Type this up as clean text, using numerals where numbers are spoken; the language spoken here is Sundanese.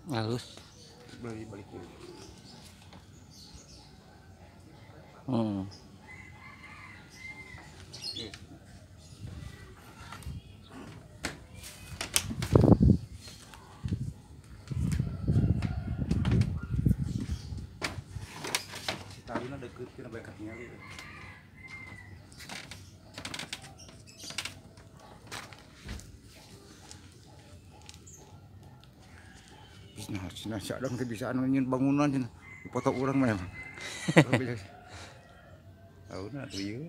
Halus. Balik balik. Si talina deket kena baik katingali. Nah, cenah si Adang teh bisa anu nyieun bangunan cenah. Dipoto urang mah emang. Tahu na tuh ieu.